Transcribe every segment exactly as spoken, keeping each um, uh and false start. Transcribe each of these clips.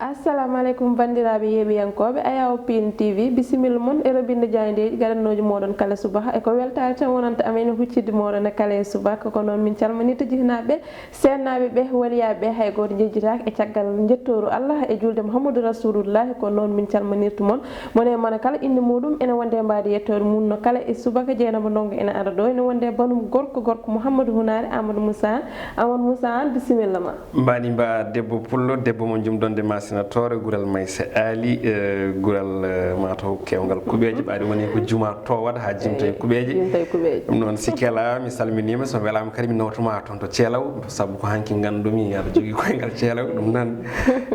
Assalamu aleykum, banndiraaɓe yeeɓiyankooɓe Ayawo Pin T V. Bisimilla mon e robinde jaayndeeji gaɗannooji mooɗon kala subaka. E ko weltaare tan wonanta amen huccitde mooɗon e kala e subaka. Ko noon min calminirta jihnaaɓe ɓe, seennaaɓe ɓe, waliyaaɓe ɓe, hay gooto jejjitaaka. E caggal njettooru Allah e juulde Muhammadu Rasulullahi, ko noon min calminirta mon. Mone e mone kala, innde muuɗum ene wonde e mbaadi yettoode mum no kala e subaka. Jeynaba Ndongo ene ara ɗo, ene wonde e banum gorko, gorko Muhammadu Hunaare, Amadou Moussa Anne. Amadou Moussa Anne, bisimilla ma. Mbaɗi mba debbo pullo, debbo mo jumdonde ma sina toore, gural Maysa Ali, eh, gural, eh, mataw kewngal kuɓeeje, ɓaade woni ko juma towat ha jimta e kuɓeeje. Jimta e kuɓeeje. Ɗum noon, sikke alaa, mi salminiima, so welaama kadi mi nawtuma toon to Ceelaw, sabu ko hanki nganndumi aɗa jogii koyngal Ceelaw. Ɗum noon,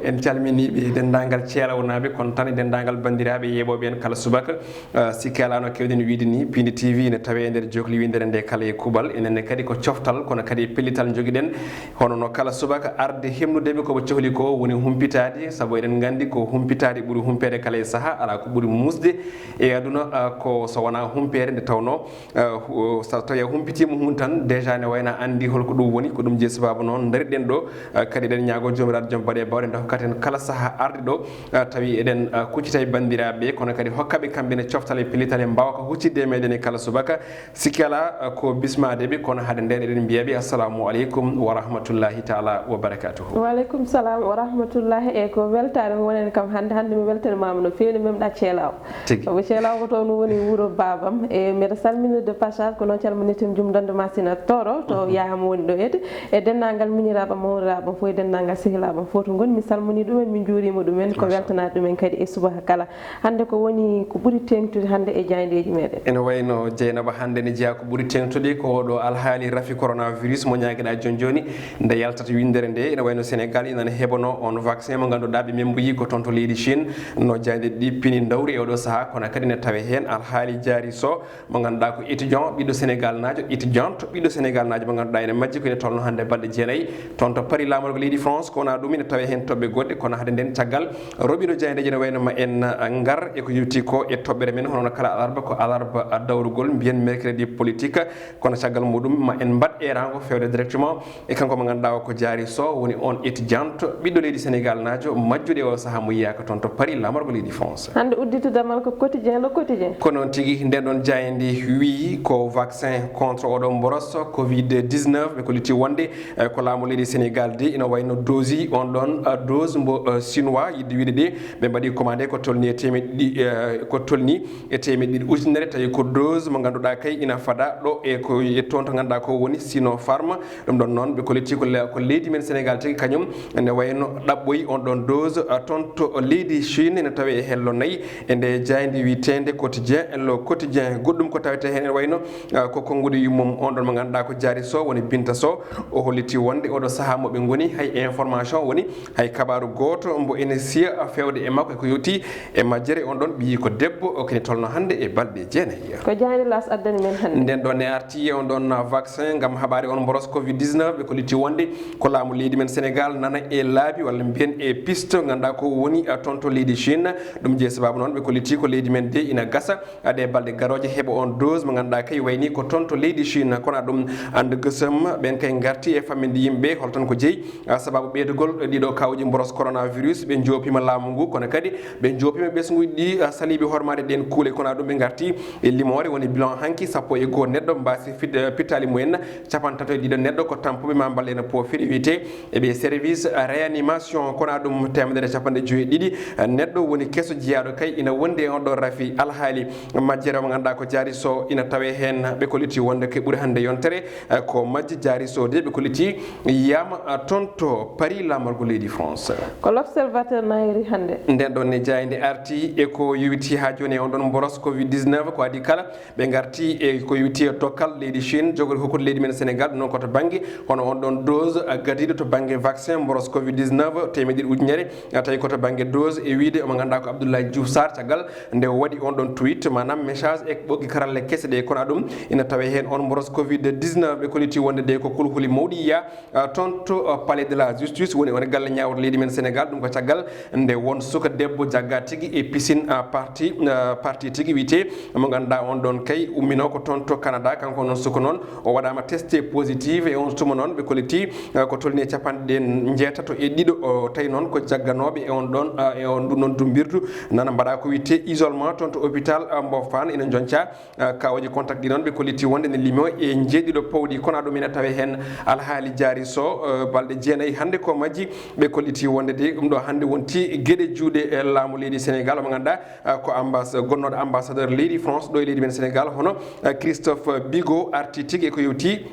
en calminii ɓe, denndaangal Ceelawnaaɓe, kono tan e denndaangal banndiraaɓe yeeɓooɓe en kala subaka. Ah, sikke alaa, no keewɗen wiyde ni, Pindi T V ene tawee e nder jookli winndere nde kala e kuuɓal. Enen ne kadi ko coftal, kono kadi e pellital njogiɗen. Hono no kala subaka arde hemnude ɓe ko ɓe cohli ko woni humpitaade, sabu eɗen nganndi ko humpitaade ɓuri humpeede kala e sahaa, alaa ko ɓuri muusde e aduna, ah, ko so wonaa humpeede nde tawnoo, ah, hu-, so tawii a humpitiima huunde tan, déjà ne wayno a anndi hol ko ɗum woni, ko ɗum jeyi sababu noon ndariɗen ɗo. Ah, kadi eɗen ñaagoo Joomiraaɗo Joom baɗe bawɗe nde hokkata en kala sahaa arde ɗo, ah, tawi eɗen, ah, kuccita e banndiraaɓe ɓe, kono kadi hokka ɓe kamɓe ne coftal e pellital e mbaawka huccitde e meɗen e kala subaka. Sikke alaa, ah, ko bismaade ɓe, kono hade nden eɗen mbiya ɓe assalamu aleykum wa rahmatullahi taala wa barakatuhu. Wa aleykum salam wa rahmatullahi. E ko weltaare mi wonani kam hannde. Hannde mi weltanimaama no feewi, no memɗa Ceelaw. Tigi. Sabu Ceelaw ko toon woni wuro baabam. E mbeɗa salmina de passage, ko noon calminirten jumdonde ma sina tooro to Yaha mo woni ɗo Ede. E denndaangal miñiraaɓe am, mawriraaɓe am fof, e denndaangal sehilaaɓe am fof to ngoni, mi salminii ɗumen, mi njuuriima ɗumen, ko weltanaade ɗumen kadi e subaka kala. Hannde ko woni ko ɓuri teeŋtude hannde e jaayndeeji meɗen? Ene wayno Jeynaba, hannde ne jeyaa ko ɓuri teeŋtude ko oɗo alhaali rafi coronavirus mo ñaagiɗaa jooni jooni, nde yaltata winndere nde. Ene wayno Sénégal ina heɓanoo on vaccin mo ngannduɗaa ɓe memboyii ko toon to leydi Chine, no jaayndeeji ɗi pini ndawri e oɗo sahaa, kono kadi ne tawee heen alhaali Diary Sow, mo ngannduɗaa ko étudiant, ɓiɗɗo Sénégal naajo, étudiante, ɓiɗɗo Sénégal naajo mo ngannduɗaa ene majji ko ene tolno hannde balɗe jeenayi toon to Paris, laamorgo leydi France. Ko wonaa ɗum, ene tawee heen toɓɓe goɗɗe, kono hade nden caggal roɓindo jaayndeeji ne wayno ma en, ah, ngar e ko yowti ko e toɓɓere men, hono no kala alarba, ko alarba, ah, dawrugol, mbiyen mercredi politique, kono caggal muɗum ma en mbaɗ eeraango feewde directement e kanko mo ngannduɗaa o ko Diary Sow, woni on étudiante, ɓiɗɗo leydi Sénégal naajo, majjuɗo e o sahaa mo yiyaaka toon to Paris, laamorgo leydi France. Hannde udditde damal ko quotidien, le quotidien. Ko noon tigi, nden ɗon jaaynde wiyi ko vaccin contre oɗo mboros covid dix-neuf ɓe kolliti wonde, eh, ko laamu leydi Sénégal de ina wayno dose on ɗon, eh, dose mbo, eh, chinois, yiɗde wiide de ɓe mbaɗi commandé ko tolni e teemeɗɗe ɗiɗi, eh, ko tolni e teemeɗɗe ɗiɗi ujunere, tawi ko dose mo ngannduɗaa kay ina fada ɗo e ko e toon to ngannduɗaa ko woni Sinopharm. Ɗum ɗon noon, ɓe kolliti ko le-, ko leydi men Sénégal tigi kañum ne wayno ɗaɓɓoyi on ɗon dose, ah, toon to leydi Chine, ene tawee e hello nayi e nde jaaynde wiyeteende Quotidien, le Quotidien. Goɗɗum ko tawetee heen ene wayno, ah, ko konnguɗi yummum on ɗon mo ngannduɗaa ko Diary Sow, woni Binta Sow. O holliti wonde oɗo sahaa mo ɓe ngoni, hay information woni, hay kabaaru gooto mbo ene siya feewde e makko e ko yowti e majjere on ɗon ɓiyi ko debbo, o kene tolno hannde e balɗe jeenayi. Ko jaaynde L'As addani men hannde. Nden ɗon ne arti e on ɗon vaccin ngam haɓaade on mboros covid dix-neuf, ɓe kolliti wonde ko laamu leydi men Sénégal nana e laabi walla mbiyen e piste ngannduɗaa ko woni, ah, toon to leydi Chine. Ɗum jeyi sababu noon ɓe kolliti ko leydi men de ina gasa, ah, ɗe balɗe garooje heɓa on dose mo ngannduɗaa kay wayni ko toon to leydi Chine. Kono ɗum annda gësëm ɓen kay ngarti e famminde yimɓe hol tan ko jeyi, ah, sababu ɓeydugol ɗiɗo kawuji mboros coronavirus. Ɓe joopiima laamu ngu, kono kadi ɓe joopiima ɓesnguuji ɗi, ah, saliiɓe hormaade ɗeen kuule. Kono ɗum ɓe ngarti e limoore woni bilan hanki sappo e goo neɗɗo mbaasi fit-, eh, pittaali mumen, capanɗe tato e ɗiɗo neɗɗo ko tampuɓe ma mballe no poofiri wiyetee e ɓe service réanimation. Kono ɗum teemedere e capanɗe joyi e ɗiɗi neɗɗo woni keso jiyaaɗo kay ina wondi e on ɗo rafi. Alhaali majjere mo ngannduɗaa ko Diary Sow ina tawee heen, ɓe kolliti wonde ko ɓuri hannde yontere, eh, ko majji Diary Sow de ɓe kolliti yiyaama, ah, toon to Paris, laamorgo leydi France. Ko L'Observateur naayiri hannde. Nden ɗon ne jaaynde arti e ko yowiti haa jooni e on ɗon mboros covid dix-neuf, ko adii kala ɓe ngarti e ko yowiti e dokkal leydi Chine jogori hokkude leydi men Sénégal, ɗum noon ko to bannge hono on ɗon dose, ah, gadiiɗo to bannge vaccin mboros covid dix-neuf teemeɗɗe ɗiɗi ujunere, ah, tawi ko to bannge dose e wiyde omo ngannduɗaa ko Abdoulaye Diouf Sarr, caggal nde o waɗi on ɗon tweet, maanaam message e ɓoggi karalle kese ɗe. Kono ɗum ina tawee heen on mboros covid dix-neuf ɓe kolliti wonde de ko kulhuli mawɗi yiyaa, ah, toon to, ah, Palais de la Justice, woni on galle ñaawre leydi men Sénégal. Ɗum ko caggal nde won suka debbo jagga tigi e piscine, ah, parti, ah, parti tigi wiyetee mo ngannduɗaa on ɗon kay umminoo ko toon to Canada. Kanko noon suka noon o waɗaama testé positif e on tuma noon ɓe kolliti, ah, ko tolni e capanɗe jeetato e ɗiɗo. O tawi noon ko jagganooɓe e on ɗon, ah, e on ɗum ɗon dumbirdu nana mbaɗa ko witte isolement toon to hôpital, ah, mbo Fann ina jonca, ah, kawoji contact ɗi noon ɓe kolliti wonde ne limo e jeeɗiɗo pawɗi kono ɗum ina tawe heen alhaali jaari so, ah, balɗe jeenayi hannde ko majji ɓe kolliti wonde de ɗum ɗo hannde wonti geɗe juuɗe, eh, laamu leydi Sénégal omo ngannduɗaa, ah, ko ambas-, gonnooɗo ambassadeur leydi France ɗo e leydi men Sénégal hono, ah, Christophe Bigot arti tigi e ko yewti.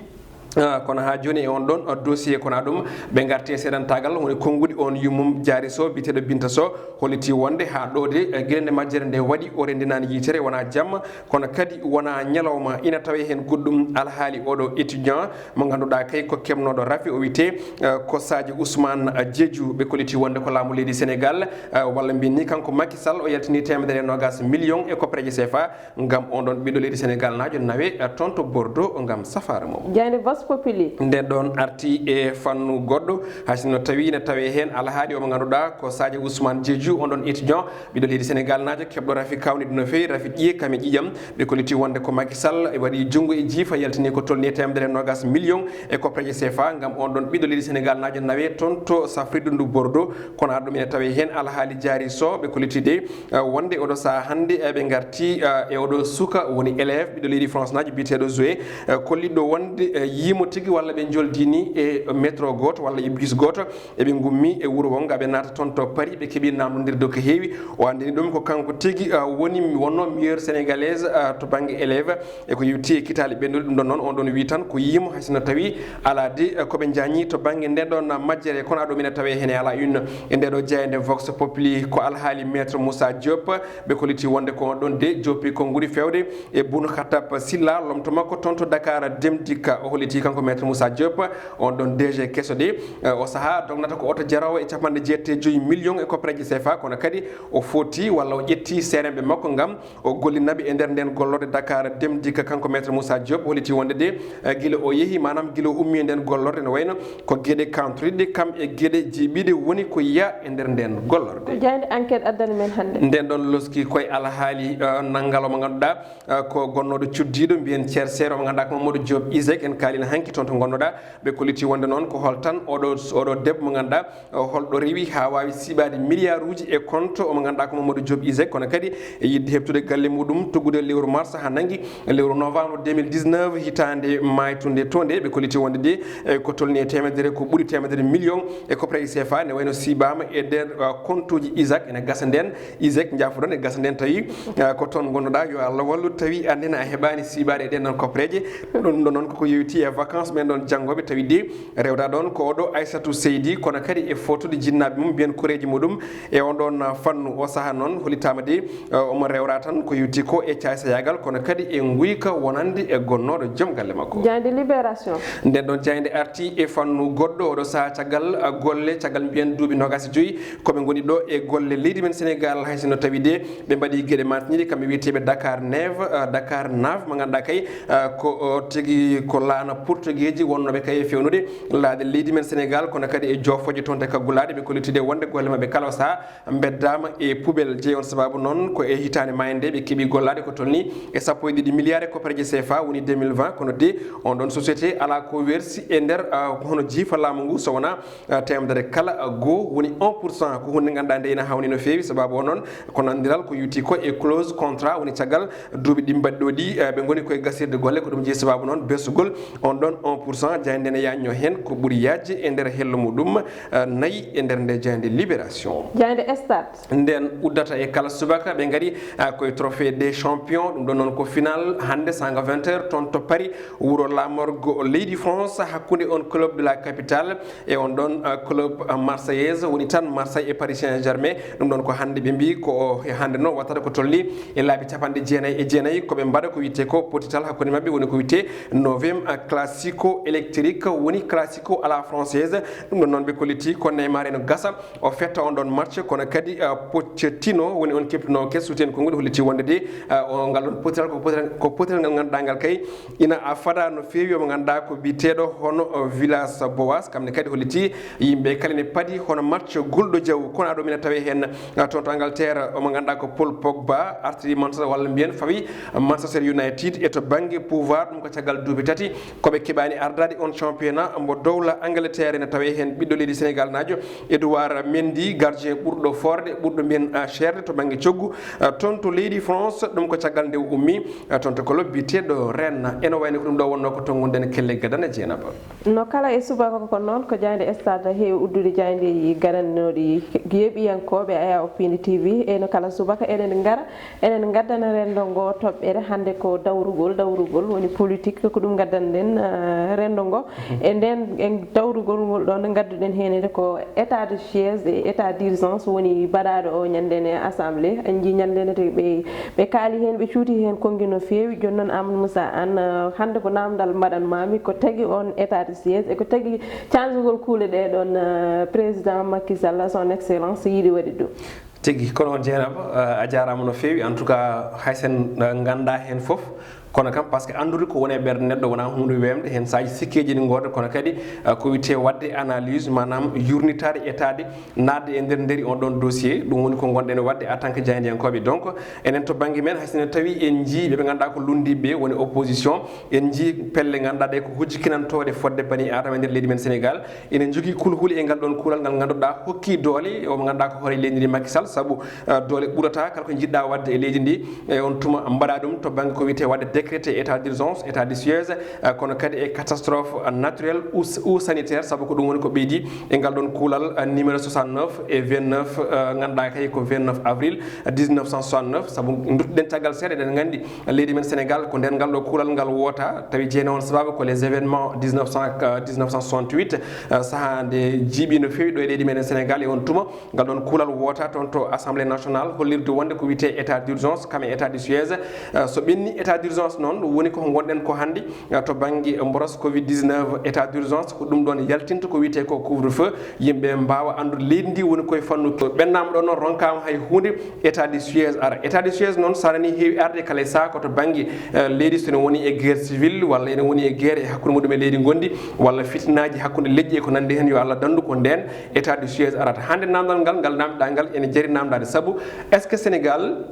Ah, kono haa jooni e on ɗon, ah, dossier kono ɗum ɓe ngarti e seedantagal woni konnguɗi on yummum jaari so biyeteeɗo Binta Sow holliti wonde haa ɗo de, eh, gila nde majjere nde waɗi o renndinaani yitere wona jamma kono kadi wona ñalawma ina tawe heen goɗɗum alhaali oɗo étudiant mo ngannduɗaa kay ko keɓnooɗo rafi o wiyetee, eh, ko Sadio Ousmane Diédhiou ɓe kolliti wonde ko laamu leydi Sénégal, eh, walla mbiyen ni kanko Macky Sall o yaltini teemedere e nogas million e koppareeje C F A ngam on ɗon ɓiɗɗo leydi Sénégal naajo nawe, eh, toon to Bordeaux ngam safaara mum. Jaaynde Vox Populi. Nden ɗon arti e fannu goɗɗo, hay sinno tawi ina tawe heen alhaali omo ngannduɗaa ko Sadio Ousmane Diédhiou, on ɗon étudiant, ɓiɗɗo leydi Sénégal naajo, keɓɗo rafi kawniɗo no feewi, rafi ƴiye kam e ƴiƴam. Ɓe kolliti wonde ko Macky Sall e waɗi junngo e jiifa, yaltini ko tolni e teemedere nogas million e koppareeje C F A ngam on ɗon ɓiɗɗo leydi Sénégal naajo nawe toon to safrirdu ndu Bordeaux. Kono aɗa ɗum ina tawe heen alhaali jaari so ɓe kolliti de, eh, wonde oɗo sahaa hannde, eh, ɓe ngarti, eh, e oɗo suka woni élève ɓiɗɗo leydi France naajo biyeteeɗo Zoé, eh, kolliɗo wonde, eh, yiimo tigi walla ɓe njoldini e métro gooto walla e bus gooto, eɓe ngummi e wuro wonga ɓe naata toon to Paris, ɓe keɓi namdondirde ko heewi. O anndini ɗum ko kanko tigi, eh, woni, wonno meilleur sénégalaise, eh, to bannge élève. E ko yewti e kitaale ɓennuɗe, ɗum ɗon noon, on ɗon wi tan ko yiimo, hay sinno tawi alaa de, eh, ko ɓe njañi to bannge nden ɗon majjere, kono aɗo mina tawe heen e alaa une. E nde ɗo jeeyande Vox Populi, ko alhaali Maître Moussa Diop, ɓe kolliti wonde ko on ɗon de joppi konnguɗi feewde e Boun Khatab Sylla, lomto makko toon to Dakar Dem Dikk. O holliti kanko Maître Moussa Diop, on ɗon D G keso de, eh, o sahaa dognata ko oto jaroowo e capanɗe jeetati e joyi million e koppareeje C F A, kono kadi o foti walla o ƴetti seeremɓe makko ngam o gollinaɓe e nder nden gollorde Dakar Dem Dikk. Kanko Maître Moussa Diop holliti wonde de, eh, gila o yehi, maanaam gila o ummi e nden gollorde, no wayno ko geɗe kawtoriɗe kam e geɗe jiɓiɗe woni ko yiya e nder nden gollorde. Ko jaaynde Enquête addani men hannde. Nden ɗon loski koye alhaali, eh, nanngal mo ngannduɗaa, eh, ko gonnooɗo cuddiiɗo, mbiyen chercheur mo ngannduɗaa ko Mamadou Diop Isaac, en kaalino hanki toon to ngonnoɗaa. Ɓe kolliti wonde noon ko hol tan oɗo, oɗo debbo mo ngannduɗaa, eh, holɗo rewi haa waawi siɓaade milliard uji e compte omo ngannduɗaa ko Mamadou Diop Isaac, kono kadi e yiɗde heɓtude galle muɗum tuggude lewru mars haa nanngi lewru novembre deux mille dix-neuf hitaande maaytunde to nde. Ɓe kolliti wonde de, eh, ko tolni e teemedere, ko ɓuri teemedere million e koppareeje C F A ne wayno siɓaama e nder, eh, compte uji Isaac ene gasa nden, Isaac, njaafoɗon, e gasa nden tawi, eh, ko toon ngonnoɗaa, yo Allah wallu, tawi anndena a heɓaani siɓaade e ɗen ɗon koppareeje. Ɗum ɗon noon koko yowiti e vacances ɓen ɗon janngooɓe, tawi de rewda ɗon ko oɗo Aissatou Seydi, kono kadi e footude jinnaaɓe mum, mbiyen koreeji muɗum e on ɗon fannu. O sahaa noon hollitaama de, eh, omo rewra tan ko yowiti ko e caaysayaagal, kono kadi e nguyka wonande e gonnooɗo joom galle makko. Jaaynde Libération. Nden ɗon jaaynde arti e fannu goɗɗo, oɗo sahaa caggal, eh, golle, caggal mbiyen duuɓi noogaas e joyi, ko ɓe ngoni ɗo e golle leydi men Sénégal, hay sinno tawi de ɓe mbaɗi geɗe mantiniiɗe, kamɓe wiyeteeɓe Dakar Neve, eh, Dakar Nave, mo ngannduɗaa kay, eh, ko, o, tigi ko laana portugeeji wonnooɓe kay e fewnude laaɗe leydi men Sénégal, kono kadi e joofooje toon te kaggulaaɗe, ɓe kolliti de wonde golle maɓɓe kala o sahaa mbeddaama e poubelle. Jeyi on sababu noon ko e hitaande maayde nde ɓe keɓi gollaade ko tolni e sappo e ɗiɗi milliards e koppareeje C F A, woni deux mille vingt, kono de on ɗon société alaa ko wersi e nder, ah, hono jiifa laamu ngu, so wonaa, ah, teemedere kala, ah, goo, woni un pour cent. Ko huunde ngannduɗaa nde ina hawni no feewi, sababu o noon ko nanndiral ko yowiti ko e clause contrat, woni caggal duuɓi ɗi mbaɗi ɗo ɗi, ah, ɓe ngoni koye gasirde golle, ko ɗum jeyi sababu noon besugol on ɗon un pour cent. Jaaynde nde ne yaajno heen ko ɓuri yaajde e nder hello muɗum, ah, nayi e nder nde jaaynde Libération. Jaaynde Stade. Nden uddata e kala subaka, ɓe ngari, ah, koye Trophée des Champions, ɗum ɗon noon ko final hannde sanga vingt heures toon to Paris, wuro laamorgo leydi France, hakkunde on club de la capitale e on ɗon, ah, club, ah, Marseillaise, woni tan Marseille e Paris Saint-Germain. Ɗum ɗon ko hannde ɓe mbi ko o, e hannde noon wattata ko tolni e laabi capanɗe jeenayi e jeenayi ko ɓe mbaɗa ko witte ko potital hakkunde maɓɓe, woni ko witte neuvième, ah, classico électrique, woni classico à la française. Ɗum ɗon noon ɓe kolliti ko Neymar eno gasa o fetta on ɗon match, kono kadi, ah, Pochettino woni on keptinoowo kes suuti en konnguɗi holliti wonde de, ah, o ngal ɗon potiral ko potiral, ko potiral ngal ngannduɗaa ngal kay ina, ah, fada no feewi, omo ngannduɗaa ko biyeteeɗo hono, ah, Villas Boas, kam ne kadi holliti yimɓe kala ne padi hono match gulɗo jaw, kono aɗo mina tawe heen, ah, toon to Angleterre, omo ngannduɗaa ko Paul Pogba artiri Manchester, walla mbiyen fawi Manchester United, e to bannge pouvoir ɗum ko caggal duuɓi tati ko ɓe Keɓaani ardaade on championnat mbo dowla Angleterre, ene tawee heen ɓiɗɗo leydi Sénégal naajo Edouard Mendy, gardien ɓurɗo foorde, ɓurɗo mbiyen, ah, ceerde to bannge coggu, ah, toon to leydi France. Ɗum ko caggal nde o ummi, ah, toon to club biyeteeɗo Rennes. Ene wayno ko ɗum ɗo wonnoo ko to ngonɗen kelle gadane Jeynaba. No kala e subaka ko noon, ko jaaynde stade heewi uddude jaayndeeji garanooɗi yeeɓiyankooɓe Aya o Piindi T V. E no kala subaka eɗen ngara, eɗen ngaddana renndo ngo toɓɓere. Hannde ko dawrugol, dawrugol woni politique, ko ɗum ngaddanɗen, eh, renndo ngo. E nden, en dawrugol ngol ɗoon, ngadduɗen heen ko état de siège e état d'urgence woni baɗaaɗo o ñannde ne assemblée. En njii ñannde ne te ɓe, ɓe kaali heen, ɓe cuuti heen konngi no feewi. Jooni noon, Amadou Moussa Anne, eh, hannde ko naamndal mbaɗan maami, ko tagi on état de siège e ko tagi canjugol kuule ɗe ɗoon, eh, président Macky Sall, son excellence, yiɗi waɗi ɗum. Tigi, kono on Jeynaba, eh, a jaaraama no feewi. En tout cas, hay sen, eh, ngannda heen fof, kono kam, parce que anndude ko woni e ɓernde neɗɗo wonaa huunde weemde, heen saaji sikkeeji ne ngoodda, kono kadi, eh, ko wiyetee waɗde analyse, maanaam yurnitaade, etaade, naatde e nder nderi on ɗoon dossier, ɗum woni ko ngonɗen waɗde en tant que jaayndiyankooɓe. Donc, enen to bannge men, hay so ne tawi en njii ɓe ɓe ngannduɗaa ko lunndiiɓe woni opposition, en njii pelle ngannduɗaa ɗe ko hujjkinantooɗe fodde bani Aadama e nder leydi men Sénégal, ene njogii kulhuli e ngal ɗoon kuulal ngal ngannduɗaa hokki doole o mo ngannduɗaa ko hoore leydi ndi Macky Sall, sabu, eh, doole ɓurata kala ko njiɗɗaa waɗde e leydi ndi, e on tuma mbaɗa ɗum to bannge ko wiyetee waɗde décrété état d'urgence, état de siège, eh, kono kadi e catastrophe naturelle ou, ou sanitaire, sabu ko ɗum woni ko ɓeydi e ngal ɗoon kuulal, eh, numéro soixante-neuf e vingt-neuf, eh, ngannduɗaa kay ko vingt-neuf avril, eh, dix-neuf cent soixante-neuf, sabu nduttuɗen caggal seeɗa, eɗen nganndi leydi men Sénégal ko nden ngal ɗo kuulal ngal woota, tawi jeynoo on sababu ko les événements dix-neuf cent, eh, dix-neuf cent soixante-huit, eh, sahaa nde jiiɓi no feewi ɗo e leydi meɗen Sénégal, e on tuma ngal ɗon kuulal woota toon to Assemblée nationale, hollirde wonde ko wiyetee état d'urgence, kam e état de siège. Eh, so ɓenni état d'urgence noon, woni ko ngonɗen ko hannde, eh, to bannge mboros covid dix-neuf, état d'urgence ko ɗum ɗoon yaltinta ko wiyetee ko couvre-feu, yimɓe mbaawa anndude leydi ndi woni koye fannu. Ɓennaama ɗo noon ronkaama hay huunde, état de siège ara. État de siège noon, so a nanii, heewi arde kala e sahaa ko to bannge, eh, leydi, so ene woni e guerre civile, walla ene woni e guerre e hakkunde muɗum e leydi ngonndi, walla fitinaaji hakkunde leƴƴi e ko nanndi heen, yo Allah danndu ko ndeen état de siège arata. Hannde naamndal ngal, ngal naamndiɗaa ngal, ene jari naamndaade. Sabu, est-ce que Sénégal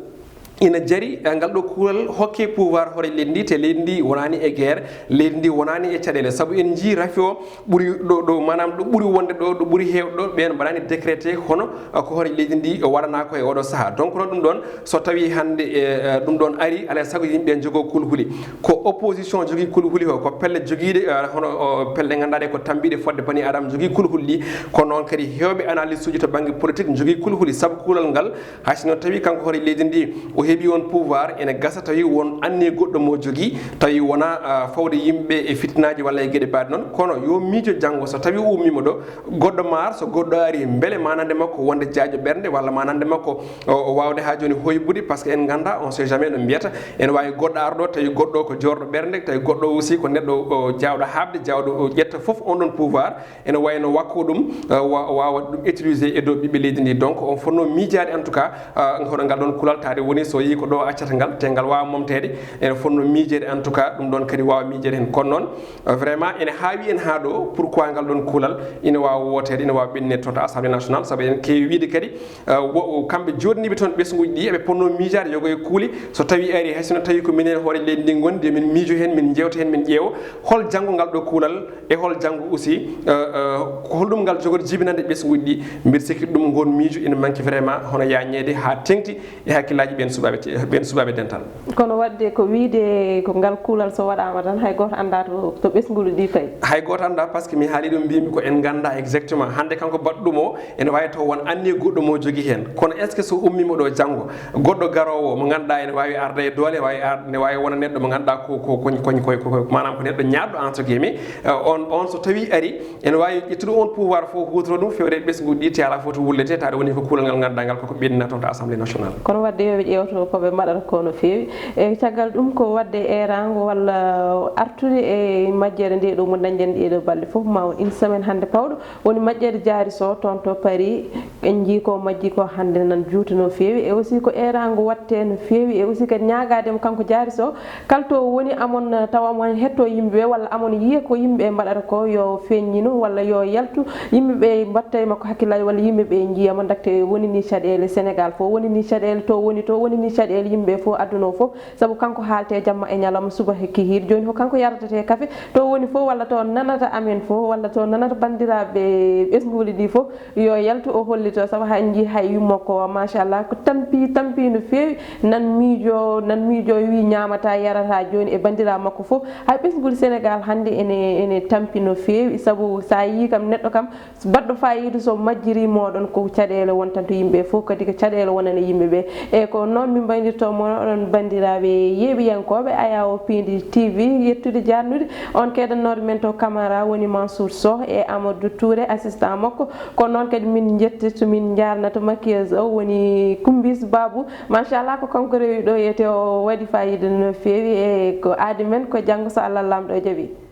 ina jari, eh, ngal ɗo kuulal hokke pouvoir hoore leydi ndi, te leydi ndi wonaani e guerre, leydi ndi wonaani e caɗeele? Sabu en njii rafi o ɓuri ɗo, ɗo, maanaam ɗo ɓuri wonde ɗo, ɗo ɓuri heewde ɗo, ɓeen mbaɗaani décrété, hono, eh, ko hoore leydi ndi waɗanaa ko e oɗo sahaa. Donc noon ɗum ɗoon, so tawii hannde, eh, eh, ɗum ɗoon ari, alaa e sago yimɓe njogoo kulhuli. Ko opposition jogii kulhuli o, ko pelle jogiiɗe, eh, hono, o, pelle ngannduɗaa ɗe ko tammbiiɗe fodde bani Aadama jogii kulhuli ɗi, kono noon kadi heewɓe analyste uji to bannge politique njogii kulhuli, sabu kuulal ngal, hay sinno tawi kanko hoore leydi ndi o heɓii on pouvoir, ene gasa tawi won anniye goɗɗo mo jogii, tawi wonaa, ah, fawde yimɓe e fitinaaji walla e geɗe mbaɗe noon, kono yo miijo janngo so tawi o ummiima ɗo, goɗɗo maar, so goɗɗo ari, mbele maanande makko wonde jaajɗo ɓernde walla maanande makko o, o waawde haa jooni hoybude, parce que en nganndaa, on sait jamais no mbiyata, ene waawi goɗɗo ar ɗo, tawi goɗɗo ko joorɗo ɓernde, tawi goɗɗo aussi ko neɗɗo o jaawɗo haaɓde, jaawɗo o ƴetta fof on ɗon pouvoir, ene wayi no wakko ɗum, eh, wa-, waawa ɗum utiliser e dow ɓiɓɓe leydi ndi. Donc, on fotnoo miijaade, en tout cas, eh, hono ngal ɗon kulal, taade woni so yii ko ɗo accata ngal, te ngal waawa momteede, ene fotnoo miijeede, en tout cas, ɗum ɗon kadi waawa miijeede heen. Kono noon, eh, vraiment, ene haawi en haa ɗo, pourquoi ngal ɗon kulal ina waawa wooteede, ina waawa ɓennineede toon to Assemblée nationale, sabu eɗen keewi wiyde kadi, eh, wo-, kamɓe jooɗniiɓe toon ɓesnguuji ɗi, eɓe potnoo miijaade yogo e kuule, so tawii ari, hay sinno tawii ko minen hoore leydi ndi ngondi, yo min miijo heen, min njeewta heen, min ƴeewa hol janngo ngal ɗo kulal, e hol janngo aussi, eh, eh, ko holɗum ngal jogori jibinande ɓesnguuji ɗi? Mbiɗa sikki ɗum ngoon miijo ina manki vraiment hono yaañeede haa teŋti e hakkillaaji ɓeen suɓaaɓe, ɓeen suɓaaɓe dental. Kono waɗde ko wiyde ko ngal kuulal so waɗaama tan, hay gooto anndaa to, to ɓesnguuli ɗi payi. Hay gooto anndaa, parce que mi haalii ɗum, mbiimi ko en nganndaa exactement. Hannde kanko baɗɗo ɗum o, ene waawi taw won anniye goɗɗo mo jogii heen. Kono est-ce que so ummiima ɗo janngo, goɗɗo garoowo mo ngannduɗaa ene waawi arde e doole, waawi ar-, ne waawi wona neɗɗo mo ngannduɗaa ko, ko, ko, ko, ko, ko, maanaam ko neɗɗo ñaaɗɗo, entre guillemets, eh, on, on so tawii ari, ene waawi ƴettude on pouvoir fof, huutora ɗum, fewre e ɓesnguuji ɗi, te alaa fof to wullete, taade woni ko kuulal ngal ngannduɗaa ngal koko ɓenninaa toon to Assemblée nationale. Kono waɗde yo ɓe ƴeewto ko ɓe mbaɗata ko no feewi. E caggal ɗum ko waɗde eeraango walla artude e majjere nde ɗo mo dañɗen ɗee ɗo balɗe fof, ma won une semaine hannde pawɗo. Woni majjere Diary Sow toon to Paris, en njii ko majji ko hannde nan juuta no feewi, e aussi ko eeraango waɗte no feewi, e aussi kadi ñaagaade mo kanko Diary Sow, kala to woni amon tawa mo hetto yimɓe ɓe, walla amon yiya ko yimɓe ɓe mbaɗata ko yo feeññino, walla yo yaltu, yimɓe ɓe mbatta e makko hakkillaaji, walla yimɓe ɓe njiya mo, ndaxte woni ni caɗeele Sénégal fof, woni ni caɗeele to woni to, woni ni caɗeele yimɓe fof, aduna o fof, sabu kanko haalte jamma e ñalawma, suba e kihiiɗe. Jooni ko kanko yaratata e kafe, to woni fof, walla to nanata amen fof, walla to nanata banndiraaɓe ɓesnguuli ɗi fof, yo yaltu o hollito, sabu hay njii hay yumma ko machallah, ko tampi, tampi no feewi, nan miijo, nan miijo wi ñaamata, yarata jooni e banndiraaɓe makko fof. Hay ɓesnguuli Sénégal hannde ene, ene tampi no feewi, sabu sa yii kam neɗɗo kam, baɗɗo faayiida so majjiri mooɗon ko caɗeele wontanto yimɓe fof, kadi ko caɗeele wonana yimɓe ɓe. E ko noon min mbaynirto mon oɗon banndiraaɓe yeeɓiyankooɓe Ayawo Piindi T V, yettude jaarnude on keedannooɗo men to Camara woni Mansour Sow e Amadou Touré, assistant makko. Ko noon kadi min njettirta, min njaarnata maquilleuse o woni Kumbis Babou. Machallah, ko kanko rewi ɗo, yete o waɗi faayiida no feewi. E ko aadi men, ko janngo so Allah Laamɗo jaɓi.